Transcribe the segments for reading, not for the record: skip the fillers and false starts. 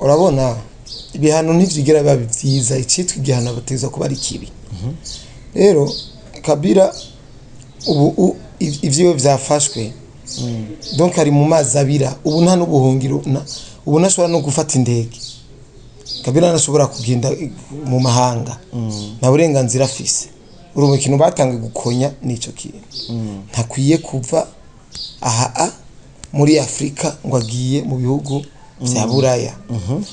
Urabona ibihano ntivyigira biba vyiza. Icitwa igihano bategerezwa kuba ari kibi. Rero Kabila ubu ivyiwe vyafashwe, donc ari mu mazi abira. Ubu nta n'ubuhungiro, ubu ntashobora no gufata indege. Kabila ntashobora kugenda mu mahanga, nta burenganzira afise. Urumva ikintu batangiye gukonya nico kintu, ntakwiye kuva aha muri Afurika ngo agiye mu bihugu vya Buraya.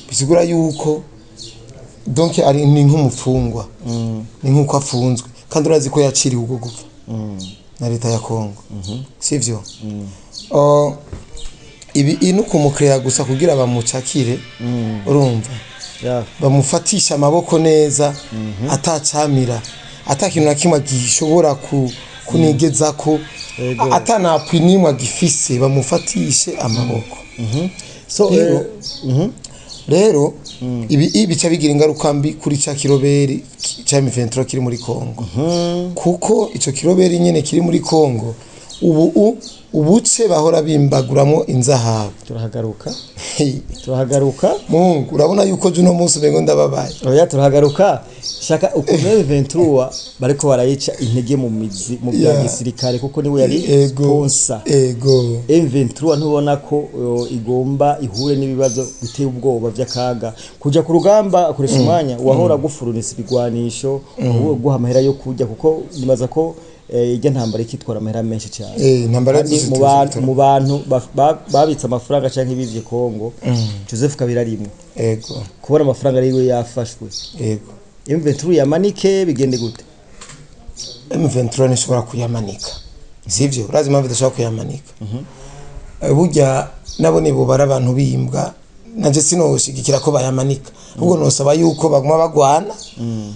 Bisigura yuko donc ari ni nk'umupfungwa, ni nk'uko afunzwe, kandi urazi ko yaciriwe ubwo gupfa na leta ya Kongo, sivyo? Ibi ni ukumukeya gusa kugira bamucakire, urumva, bamufatisha amaboko neza, atacamira, ata kintu na kimwe gishobora kunigezako, atanapwi nimwe agifise, bamufatishe amaboko. So Rero, rero ibi bica bigira ingaruka mbi kuri ca kiroberi ca M23 kiri muri Kongo, kuko ico kiroberi nyene kiri muri Kongo ubu ubuce bahora bimbaguramo inzahabu. Turahagaruka, turahagaruka. Mungu, urabona yuko juno munsi umengo ndababaye. Oya, turahagaruka. Shaka ukuntu M23 bariko barayica intege mu mizi mu bya gisirikare, kuko niwe yari sponsor. M23 ntubona ko igomba ihure n'ibibazo biteye ubwoba by'akaga kuja ku rugamba, akoresha umwanya wahora gufurunisa ibigwanisho, uwo guha amahera yo kurya, kuko nibaza ko ijya ntambara ikitwara amahera menshi cyane. Intambara Kandi zose mu bantu mu bantu babitse amafaranga canke bivye Kongo, Joseph Kabila arimwo. Kubona amafaranga ariwe yafashwe, M23 yamanike bigende gute? M23 ntishobora kuyamanika, sivyo? Urazi impamvu idashobora kuyamanika? Burya nabo nibubara abantu bimbwa. Nanje sinoshigikira ko bayamanika, ahubwo nosaba yuko baguma bagwana,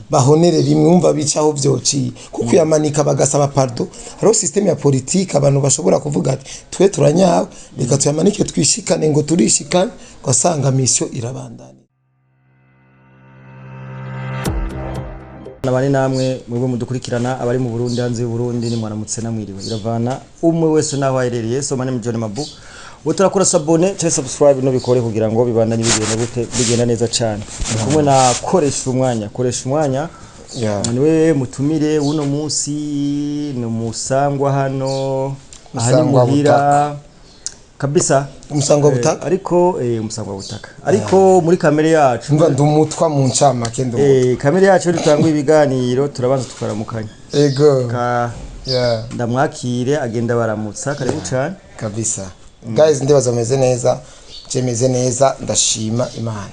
bahonere rimwe, umva, bicaho vyociye, kuko kuyamanika bagasaba pardon, hariho système ya politique abantu bashobora kuvuga ati twe turanyawe, reka tuyamanike twishikane, ngo turishikane, ugasanga mission irabandanya. Nabane namwe mwebwe mudukurikirana, abari mu Burundi, hanze y'u Burundi, ni mwaramutse namwiriwe, biravana umwe wese naho aherereye. So my name is John Mabu. Ubu turakora s'abonner cyangwa subscribe, no bikore kugira ngo bibandanye bigenda gute, bigenda neza cyane. Ndi kumwe na Koresha Umwanya, Koresha Umwanya niwe mutumire uno munsi, ni umusangwa hano, aha ni Musangwa muhira butaka. kabisa. Umusangwa butaka. Ariko umusangwa butaka, ariko muri kamere yacu Umva, ndi umutwa mu ncamake, ndi umutwa. Kamere yacu iyo dutanga ibiganiro turabanza tukaramukanya. Ka ndamwakire agenda baramutsa. Karibu cyane. Kabisa guys, ndibaza meze neza, je meze neza, ndashima Imana.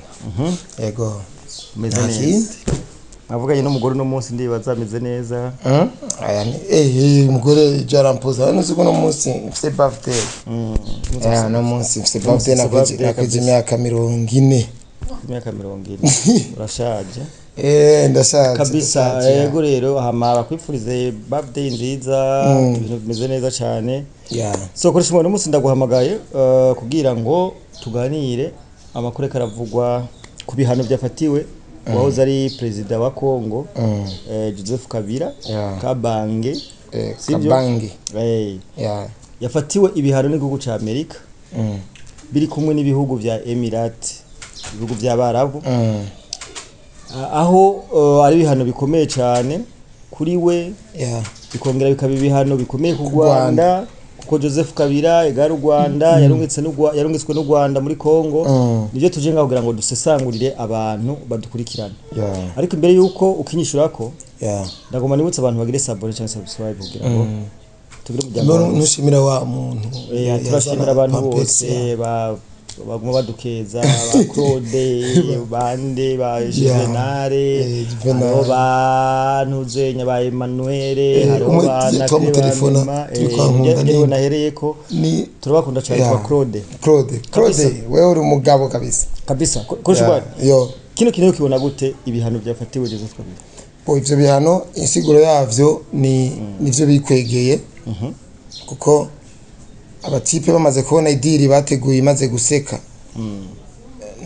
Ego. Umeze Nta neza? kindi. Mwavuganye n'umugore uno munsi, ndibaza ameze neza. Aya ni umugore jarampoza hano, uzi ko no munsi mfise birthday. No munsi mfise birthday. Mfise birthday. Nakwije imyaka 40. Imyaka 40, urashaje. Ndashaje. Kabisa. Ndashaje. Yego, rero hama bakwifurize birthday nziza, ibintu bimeze neza cyane. So Koresha Umwanya, uno munsi ndaguhamagaye kugira ngo tuganire amakuru karavugwa ku bihano byafatiwe uwahoze ari perezida wa Kongo, Joseph Kabila Kabange. Sivyo? Kabange. Yafatiwe ibihano n'igihugu ca Amerika biri kumwe n'ibihugu vya Emirati, ibihugu vy'Abarabu, aho ari ibihano bikomeye cyane kuri we, bikongera bikaba ibihano bikomeye ku Rwanda. Rwanda, kuko Joseph Kabila egara u Rwanda, yarungitswe n'u Rwanda muri Kongo. Nivyo tuje ngaho kugira ngo dusesangurire abantu badukurikirana. Ariko imbere yuko ukinyishurako, ndagomba nibutse abantu bagire s'abonner cyangwa subscribe kugira ngo tugire umuryango wagutse. Ntushimira wa muntu Turashimira yazana abantu Pampers, bose baguma badukeza, ba Claude bande, ba Juvenale, Juvenal. hariho ba Ntuzenya, ba Emmanuel, hariho umwe ba Nakire, twamutelefona, ba Mema, turi kwa Nkunda niwe nahereyeko. Turabakunda cyane, twa Claude. Claude, Claude, wewe uri umugabo kabisa. Kabisa. Koresha Umwanya, Yo. kino kintu ukibona gute, ibihano byafatiwe Joseph Kabila? Bo, ivyo bihano insiguro yavyo ni nivyo bikwegeye, kuko abatipe bamaze kubona idiri bateguye imaze guseka,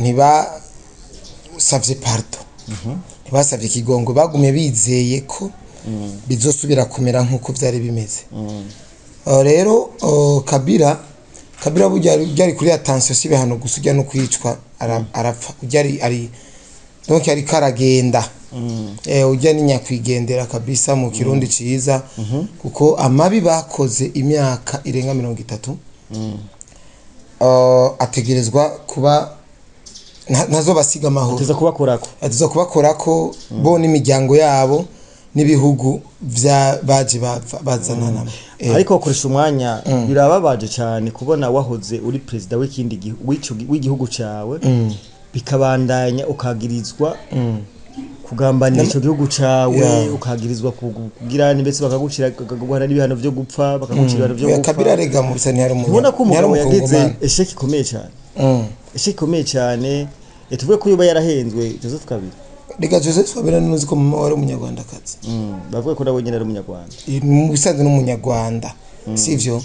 ntibasavye pardon, ntibasavye ikigongo, bagumye bizeye ko bizosubira kumera nk'uko vyari bimeze. Rero Kabila Kabila burya byari kuri attention, si ibihano gusa, ujya no kwicwa arapfa. Ujya ari donc ari karagenda, ujya ni nyakwigendera kabisa mu Kirundi ciza, kuko amabi bakoze imyaka irenga 30 ategerezwa kuba ntazobasiga amahoro. Tuza kubakorako. Atuza kubakorako bo n'imiryango yabo n'ibihugu vya baje bazana nabo. Ariko bakoresha umwanya. Birababaje cyane kubona wahoze uri perezida w'ikindi w'igihugu cyawe, bikabandanya ukagirizwa kugambanira ico gihugu cawe, ukagirizwa kugira ndetse bakagucira, bakaguhana n'ibihano vyo gupfa, bakagucira ibihano vyo Oya, gupfa. Kabila rega mu bisa ntiyari Ubona ko ntiyari umugabo yagize umukongomani. échec ikomeye cyane, échec ikomeye cyane. Tuvuge ko yoba yarahenzwe Joseph Kabila? Rega Joseph Kabila ntuzi ko mama wari umunyarwandakazi? Bavuga ko nawe nyine ari umunyarwanda. Mu bisanzwe n'umunyarwanda, sivyo?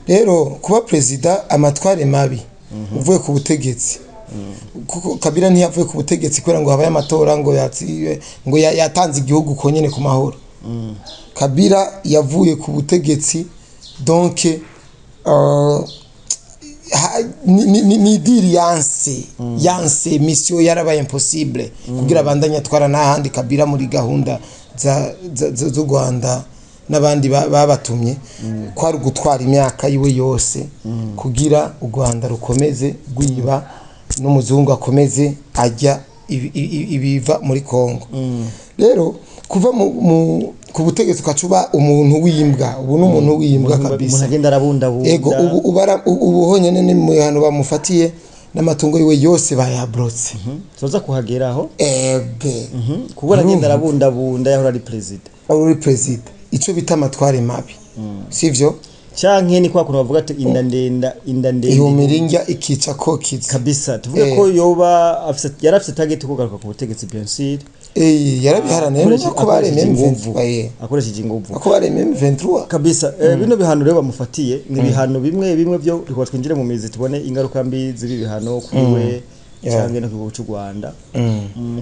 Rero kuba perezida amatware mabi uvuye ku butegetsi, kuko Kabila ntiyavuye ku butegetsi kubera ngo habaye amatora, ngo yatsiwe, ngo yatanze igihugu ko nyene ku mahoro. Kabila yavuye ku butegetsi, donc ni deal yanse mission yarabaye impossible kugira abandanye atwara n'ahandi. Kabila muri gahunda z'u Rwanda n'abandi babatumye kwari gutwara imyaka yiwe yose kugira u Rwanda rukomeze rwiba n'umuzungu akomeze ajya ibiva muri Kongo. Rero kuva ku butegetsi ukacuba umuntu w'imbwa, ubu ni umuntu w'imbwa umuntu kabisa. Agenda arabundabunda. Ego, ubu ubu honyene ni mu bihano bamufatiye n'amatungo yiwe yose bayabrotse. Tuza kuhageraho. Ebe. Kuko aragenda arabundabunda, yahora ari perezida. Uri perezida, ico bita amatware mabi, sivyo? Canke ni kwa kuntu bavuga ati inda ndenda, inda ndende ihumira indya ikica kokiza. Kabisa. tuvuge ko yoba afise, yari afise target kugaruka ku butegetsi, bien sûr. Yarabiharaniye nubwo ko baremye Akoresheje inguvu. M23. Akoresheje inguvu. Ko baremye M23. Kabisa. Bino bihano rero bamufatiye ni ibihano bimwe bimwe byo reka twinjire mu mizi tubone ingaruka mbi z'ibi bihano kuri we canke no ku gihugu cy'u Rwanda.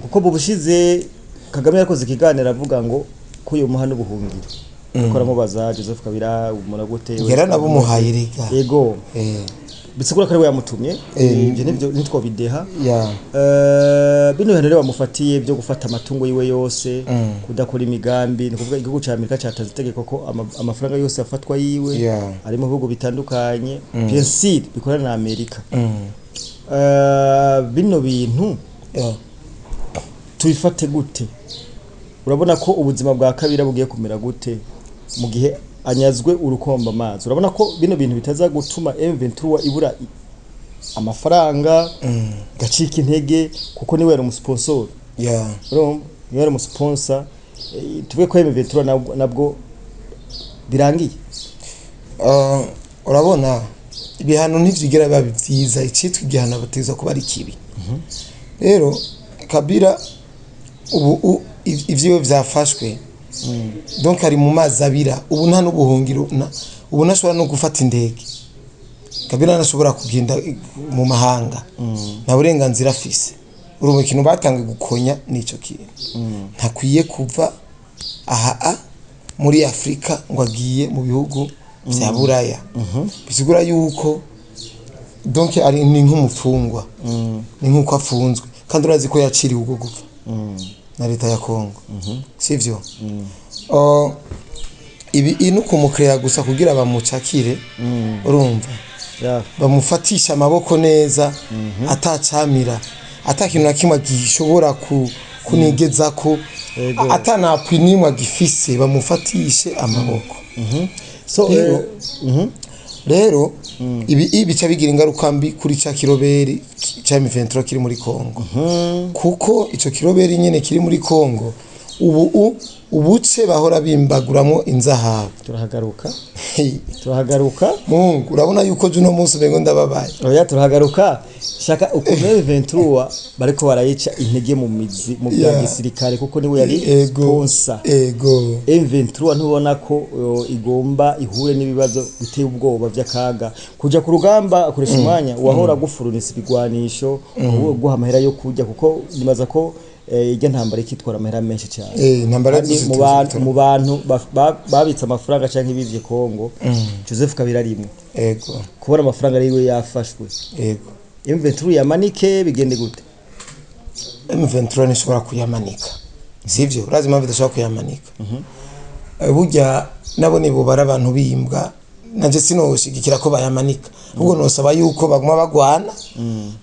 Kuko mu bushize Kagame yakoze ikiganiro avuga ngo ko yomuha n'ubuhungiro, ariko aramubaza Joseph Kabila umura gute? Yaranabumuhaye rega. Yego. Bisigura ko ari we yamutumye. Ibyo nibyo ntitwobideha. Bino bihano rero bamufatiye byo gufata amatungo yiwe yose, kudakora imigambi, ni ukuvuga igihugu cya Amerika cyatanze itegeko ko amafaranga yose afatwa yiwe ari mu bihugu bitandukanye, bien sûr bikorana na Amerika. Bino bintu tubifate gute? Urabona ko ubuzima bwa Kabila bugiye kumera gute mu gihe anyazwe urukomba amazi? Urabona ko bino bintu bitaza gutuma M23 ibura amafaranga, gacika intege, kuko niwe yari umusponsor? Urumva, niwe yari umusponsor. Tuvuge ko M23 nabwo birangiye? Urabona ibihano ntivyigira biba vyiza. Icitwa igihano bategerezwa kuba ari kibi. Rero Kabila ubu ivyiwe vyafashwe, donc ari mu mazi abira ubu, nta n'ubuhungiro, ubu ntashobora no gufata indege. Kabila ntashobora kugenda mu mahanga, nta burenganzira afise. Urumva ikintu batangiye gukonya nico kintu, ntakwiye kuva aha muri Afurika ngo agiye mu bihugu vya Buraya. Bisigura yuko donc ari ni nk'umufungwa, ni nk'uko afunzwe, kandi urazi ko yaciriwe ubwo gupfa na leta ya Kongo, sivyo? Ibi ni ukumukeya gusa kugira bamucakire, urumva, bamufatisha amaboko neza, atacamira, ata kintu na kimwe gishobora kunigezako, atanapwi nimwe agifise, bamufatishe amaboko. So Rero, rero ibi bica bigira ingaruka mbi kuri ca kiroberi ca M23 kiri muri Kongo, kuko ico kiroberi nyene kiri muri Kongo ubu ubuce bahora bimbaguramo inzahabu. Turahagaruka, turahagaruka. Mungu, urabona yuko juno munsi umengo ndababaye. Oya, turahagaruka. Shaka ukuntu M23 bariko barayica intege mu mizi mu bya gisirikare, kuko niwe yari sponsor. M23 ntubona ko igomba ihure n'ibibazo biteye ubwoba by'akaga kuja ku rugamba, akoresha umwanya wahora gufurunisa ibigwanisho, ubu guha amahera yo kurya, kuko nibaza ko ijya ntambara ikitwara amahera menshi cyane. Intambara Kandi Mu bantu babitse amafaranga canke bivye Kongo, Joseph Kabila rimwe. Ego. Kubona amafaranga ariwe yafashwe. Ego. M23 yamanike bigende gute? M23 nishobora kuyamanika. Sivyo, urazi impamvu idashobora kuyamanika. Burya nabo nibo bari abantu bimbwa, nanje sinoshigikira ko bayamanika. Ubwo nosaba yuko baguma bagwana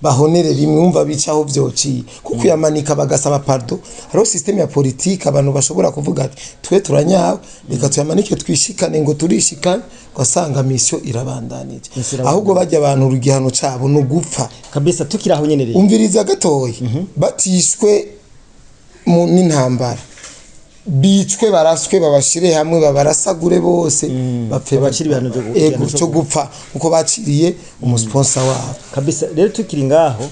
bahonere rimwe, umva bicaho vyociye. Kuko yamanika bagasaba pardon. Hariho system ya politique abantu bashobora kuvuga ati twe turanyawe, reka tuyamanike twishikane ngo turishikane, ugasanga mission irabandanije. Ahubwo bajya abantu urugihano cabo no gupfa kabisa. Tukiraho nyene rero umviriza gatoyi, batishwe mu n'intambara, bicwe baraswe, babashire hamwe babarasagure bose, bapfe babacire ibihano byo gupfa uko baciriye umusponsor wabo kabisa. Rero tukiri ngaho,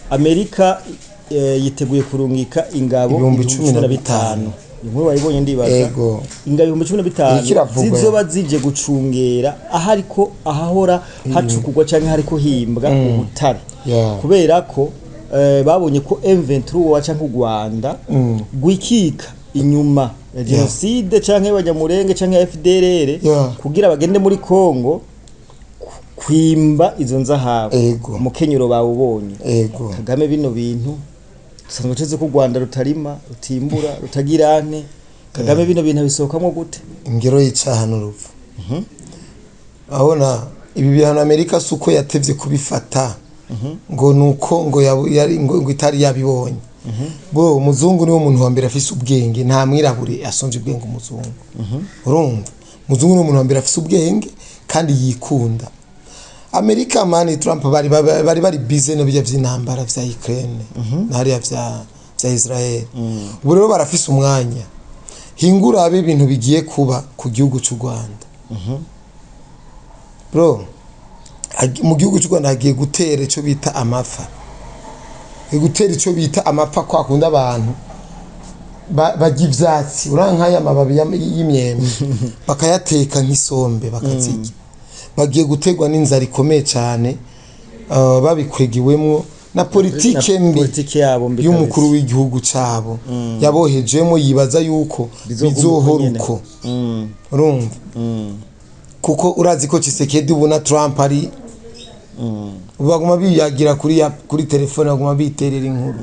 Amerika yiteguye kurungika ingabo 15,000. Inkuru wayibonye ndibaza. Ego. Ingabo 15,000 zizoba zije gucungera ahariko ahahora hacukugwa canke hariko himbwa ubutare. Kubera ko babonye ko M23 canke u Rwanda gwikika inyuma ya genocide canke abanyamurenge canke FDLR kugira bagende muri Kongo kwimba izo nzahabu. Mukenyero bawubonye. Kagame bino bintu dusanzwe tuzi ko u Rwanda rutarima, rutimbura, rutagirane. Kagame bino bintu bisohokamwo gute? Ingero y'icaha n'urupfu. Abona ibi bihano Amerika suko yatevye kubifata ngo nuko ngo yari ngo itari yabibonye. Bo umuzungu niwo muntu wa mbere afise ubwenge, nta mwirabure asonje ubwenge umuzungu. Urumva, umuzungu niwo muntu wa mbere afise ubwenge kandi yikunda. Amerika mani Trump bari busy no bijya vy'intambara vya Ukraine na hariya vya Israel. Ubu rero barafise umwanya. Hingura abe ibintu bigiye kuba ku gihugu cy'u Rwanda. Bro, mu gihugu cy'u Rwanda hagiye gutera ico bita amapfa. Gutera ico bita amapfa kwa kunda abantu barya ivyatsi, urankaya amababi y'imyembe bakayateka nk'isombe bakazirya. Bagiye gutegwa n'inzara ikomeye cyane, babikwegiwemwo na politike mbi y'umukuru w'igihugu cabo yabohejemo, yibaza yuko bizohora uko. Urumva, kuko urazi ko Tshisekedi ubu na Trump ari baguma biyagira kuri telefone, baguma biterera inkuru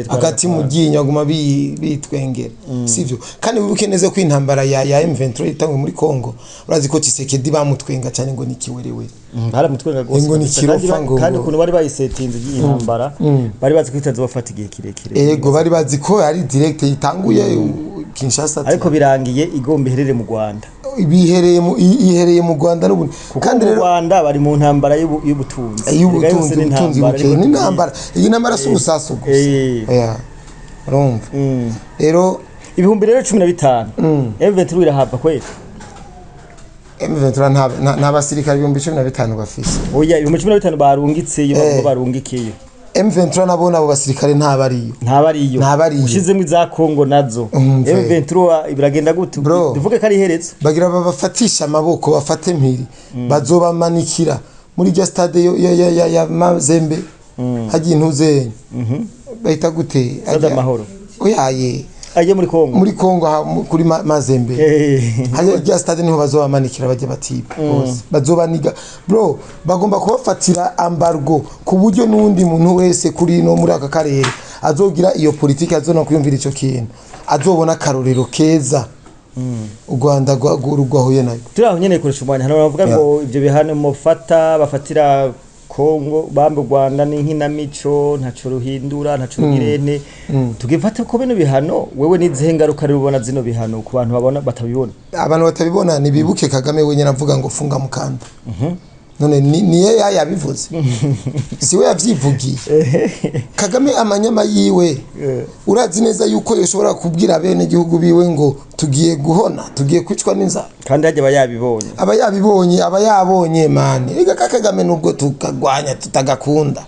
akati mu ryinyo, baguma bitwengera, sivyo? Kandi wibuke neza ko intambara ya M23 itangwe muri Kongo, urazi ko Tshisekedi bamutwenga cyane ngo nikiwerewere, baramutwenga gose ngo nikirofa, ngo kandi ukuntu bari bayisetinze y'intambara bari bazi ko itazobafata igihe kirekire. Ego, bari bazi ko ari direct itanguye Kinshasa, ariko birangiye igomba iherere mu Rwanda. Ihereye mu Rwanda n'ubundi. Kandi rero Rwanda bari mu ntambara y'ubutunzi, y'ubutunzi buke n'intambara. Iyi ntambara si urusasu gusa. Oya, urumva rero 15,000 M23 irahava kweli. M23 nta basirikare 15,000 bafise. Oya, 15,000 barungitseyo, bagomba barungikiye. M23 nabo nabo basirikare ntabariyo. Ntabariyo. Ushizemo iza Kongo nazo. M23 ibiragenda gute? Tuvuge ko ari iherezo. Bagira babafatisha amaboko, bafate mpiri, bazobamanikira muri rya stade ya Mazembe. Hagiye intuzenye. Bahita gute? Stade Amahoro. Oyaye. Aje muri Kongo. Muri Kongo kuri Mazembe. Hagiye rya stade niho bazobamanikira bajye batiba bose. Bazobaniga. Bro, bagomba kubafatira embargo ku buryo n'undi muntu wese kuri no muri aka karere azogira iyo politiki, azona kuyumvira ico kintu, azobona karorero keza. U Rwanda rwahuye nayo. Turaho nyene koresha umwanya hano bavuga ngo ivyo bihano mufata bafatira Kongo bambe Rwanda ni nkinamico, ntaco ruhindura, ntaco rugirene. Tugifate ko bino bihano wewe nizihe ngaruka rero ubona zino bihano ku bantu babona batabibona? Abantu batabibona nibibuke Kagame wenyine avuga ngo funga mukanda. None niye yabivuze, siwe yavyivugiye. Kagame amanyama yiwe urazi neza yuko yoshobora kubwira bene igihugu biwe ngo tugiye guhona, tugiye kwicwa n'inzara, kandi hajya abayabibonye, abayabibonye, abayabonye mani. Ega Kagame nubwo tukagwanya tutagakunda,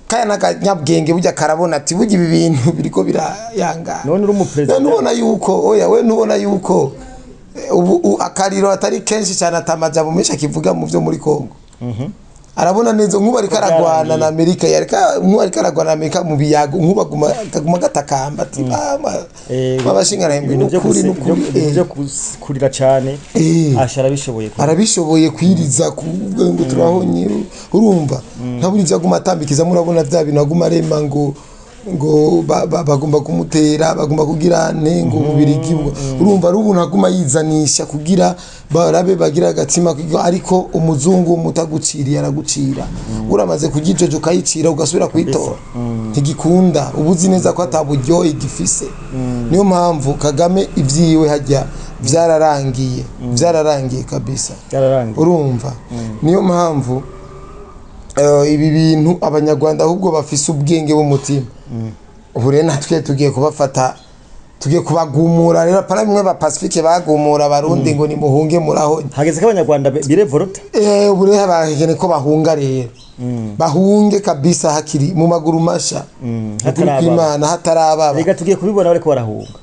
kaya nakanyabwenge burya karabona ati burya ibi bintu biriko birayanga. None uri umupresident, nubona yuko oya we nubona yuko ubu akariro atari kenshi cyane, atamajambo menshi akivuga mu byo muri Kongo. Arabona neza nk'ubu ariko aragwana na Amerika, yareka nk'ubu ariko aragwana na Amerika mu biyago, nk'ubu aguma akaguma gatakamba ati babashinga nahembwe Ibintu byo n'ukuri n'ukuri. Ibintu byo kurira cane. Asha arabishoboye. Arabishoboye kwiriza kuvuga ngo turahonye, urumva ntaburi ibyo aguma atambikiza. Murabona bya bintu aguma arema ngo bagomba kumutera, bagomba kugira ne ngo Ububirigi, urumva ari ubuntu aguma yizanisha kugira barabe bagira agatima ariko umuzungu mutaguciriye aragucira. Uramaze kugijojo ukayicira ugasubira kuyitora ntigikunda, uba uzi neza ko ataburyohe gifise. Niyo mpamvu Kagame ibyiwe hajya byararangiye, byararangiye kabisa. Byararangiye. Urumva niyo mpamvu ibi bintu Abanyarwanda ahubwo bafise ubwenge bw'umutima. Ubu rero natwe tugiye kubafata, tugiye kubagumura rero, apana bimwe ba Pacifique bagumura Abarundi ngo nimuhunge muraho. Hageze ko Abanyarwanda birevolta. Ubu rero abahegene ko bahunga rero, bahunge kabisa hakiri mu maguru masha. Ukuri Hatarababa. kw'Imana hatarababa. Reka tugiye kubibona bariko barahunga.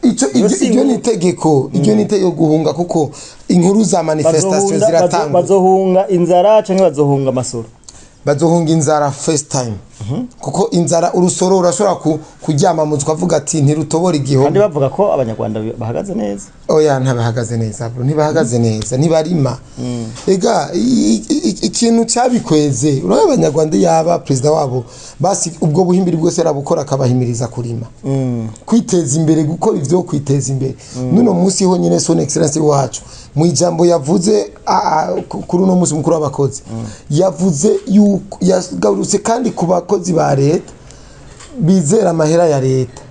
Ico si iryo inkuru. ni itegeko, iryo ni itegeko guhunga, kuko inkuru za manifestation ziratangwa. Bazohunga inzara canke bazohunga amasoro? Bazohunga inzara first time, kuko inzara urusoro urashobora kuryama mu nzu ukavuga ati ntirutobora Kandi igihome. bavuga ko Abanyarwanda bahagaze neza. Oya, ntabahagaze neza bro, ntibahagaze neza, ntibarima. Ega ikintu cyabikweze, urabona Abanyarwanda yaba perezida wabo basi ubwo buhimbiri bwose arabukora akabahimiriza kurima, kwiteza imbere, gukora ivyo kwiteza imbere. Nuno munsi ho nyine Son Excellence wacu mu ijambo yavuze kuri uno munsi mukuru w'abakozi, yavuze yuko yagarutse kandi ku bakozi ba leta bizera amahera ya leta.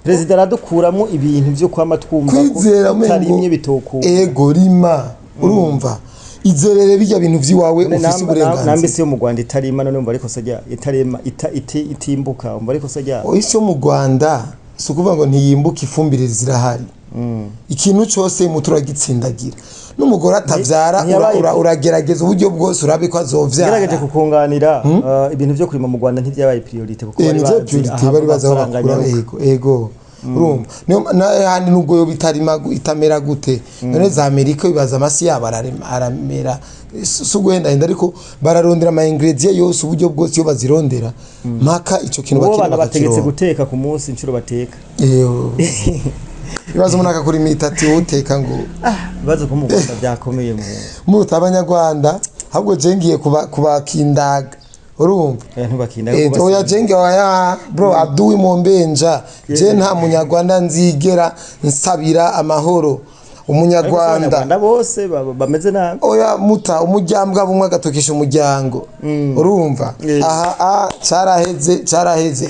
Perezida aradukuramo ibintu vyo kwama twumva ko Kwizera umengo utarimye bitokunda. Ego, rima, urumva izerere bijya bintu vy'iwawe ufise uburenganzira. Nambe si yo mu Rwanda itarima, none umva ariko sajya itarima itimbuka, umva ariko sajya. Isi yo mu Rwanda si ukuvuga ngo ntiyimbuke, ifumbire zirahari, ikintu cyose mutu uragitsindagira, n'umugore atabyara uragerageza uburyo bwose urabe ko azovyara. Ngerageje kukunganira, ibintu vyo kurima mu Rwanda ntivyabaye priorité kuko bari nivyo bazi priority aho bari bazi aho amafaranga bakura. anyaruka. Ego, urumva niyo handi nubwo yo bitarima itamera gute, none za Amerika bibaza amasi yabo aramera, si uguhendahenda, ariko bararondera ama ingredient yose uburyo bwose iyo bazirondera mpaka ico kintu Uwo bakira bana bategetse bakakironka. guteka ku munsi inshuro bateka. Ibibazo umuntu akakurima itatu uteka ngo Ibibazo ko mu Rwanda byakomeye mu muta Abanyarwanda, ahubwo je ngiye kubakindaga, urumva. Ntubakinda. Oya, jenge oya bro, adui mombenja, je nta Munyarwanda nzigera nsabira amahoro Umunyarwanda. Abanyarwanda bose bameze nabi. Oya muta, umuryango bumwe agatokesha umuryango, urumva. Aha a caraheze, caraheze.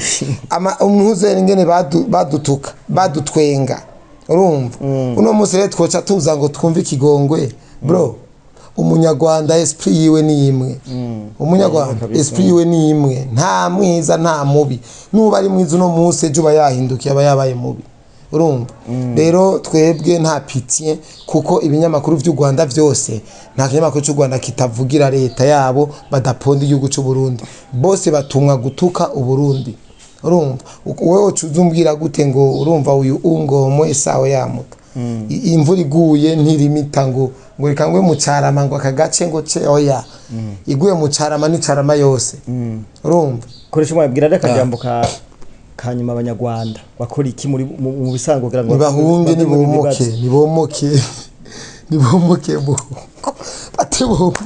Ama umuhuze ingene badutuka badutwenga, urumva uno munsi rero twoca tuza ngo twumve ikigongwe bro. Umunyarwanda esprit yiwe ni imwe, Umunyarwanda esprit yiwe ni imwe, nta mwiza nta mubi. Nuba ari mwiza uno munsi, ejo uba yahindukiye aba yabaye mubi. Urumva rero twebwe nta pitié, kuko ibinyamakuru vy'u Rwanda vyose, nta kinyamakuru cy'u Rwanda kitavugira leta yabo badaponda igihugu cy'u Burundi. Bose batumwa gutuka Uburundi. Urumva wewe ucuzumbwira gute ngo urumva uyu ungomwe sawe yamuka imvura iguye ntirimita ngo reka ngwe mu Carama ngo aka gace ngo ce, oya, iguye mu Carama ni Carama yose, urumva. Koresha umwabwira rero akajambo ka kanyuma, Abanyarwanda bakora iki muri mu bisanzwe kugira ngo nibahunge, bave muri ibi nibomoke, bibazo? Nibomoke, nibomoke, bate bomoke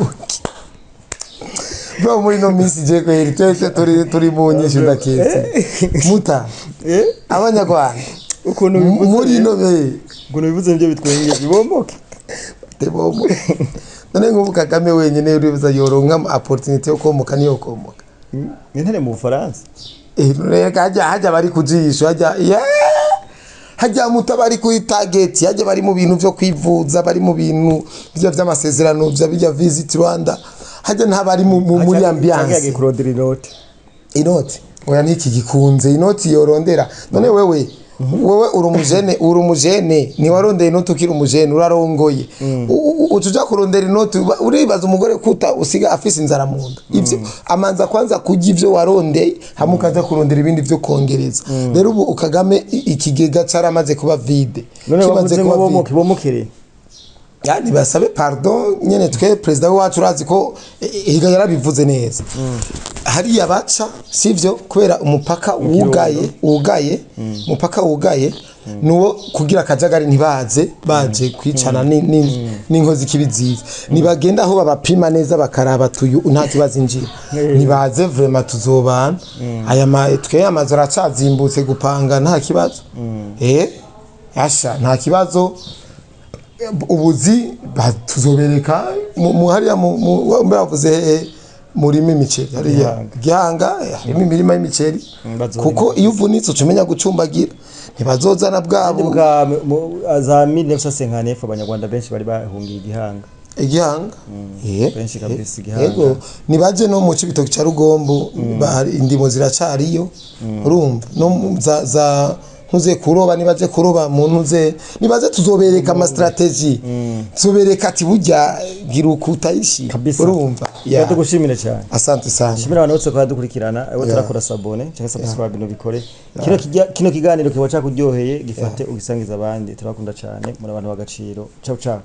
bro. Muri no minsi je kweri twese turi mu nyishu ndaketse muta. Abanyarwanda Ukuntu bivuze muri rero, no ukuntu bivuze nibyo bitwenge, bibomoke. Bate bomoke. None nk'ubu Kagame wenyine uribuza yoronka opportunity yo komoka niyo komoka. Intare mu Bufaransa. Reka hajya bari kujisho hajya, yeah! Hajya muta bari kuri target, hajya bari mu bintu byo kwivuza, bari mu bintu byo vy'amasezerano bya bijya Visit Rwanda, hajya ntabari muri Yagiye ambiance. kurondera inote. Inoti oya, niki gikunze inoti yorondera. None wewe uri umujene ntiwarondeye inoti ukiri umujene, urarongoye. Uca uja kurondera inoti, uribaza umugore kuta usiga afise inzara mu nda. Ivyo amanza kwanza kurya ivyo warondeye, hamwe ukaza kurondera ibindi vyo kongereza. Rero ubu Kagame ikigega caramaze kuba vide. None Kimaze wavuze ngo kuba vide. bomoke, bomokere. Yani basabe pardon nyene. Twe perezida wacu urazi ko higa yarabivuze neza hariya baca, sivyo? Kubera umupaka wugaye, umupaka wugaye nuwo kugira akajagari, ntibaze baje kwicana n'inkozi kibiziza. Nibagenda aho babapima neza, bakaraba tuyu nta kibazo injira, nibaze vraiment tuzobana. Aya twe amazu aracazimbutse, gupanga nta kibazo, asha nta kibazo. Ubuzi tuzobereka hariya bavuze hehe murima imiceri hariya Gihanga, harimo imirima y'imiceri. Bazorima. Kuko iyo uvunitse uca umenya gucumbagira, ntibazozana bwabo. Bwa za 1959 abanyarwanda benshi bari bahungiye Igihanga. Igihanga. Benshi kabisa Igihanga. Yego, nibaje no mu Cibitoke ca Rugombo, indimo ziracariyo, urumva no za ntuze kuroba, nibaje kuroba mu ntuze, nibaze tuzobereka ama stratégie, tuzobereka ati burya gira uku utayishi. Kabisa. Urumva. Yeah. Tugushimire cyane. Asante sana. Shimira abantu bose ko dukurikirana, abo turakora s'abonner cyangwa subscribe no bikore. Kino kiganiro kiba cyakuryoheye, gifate ugisangiza abandi. Turabakunda cyane, muri abantu b'agaciro. Ciao ciao.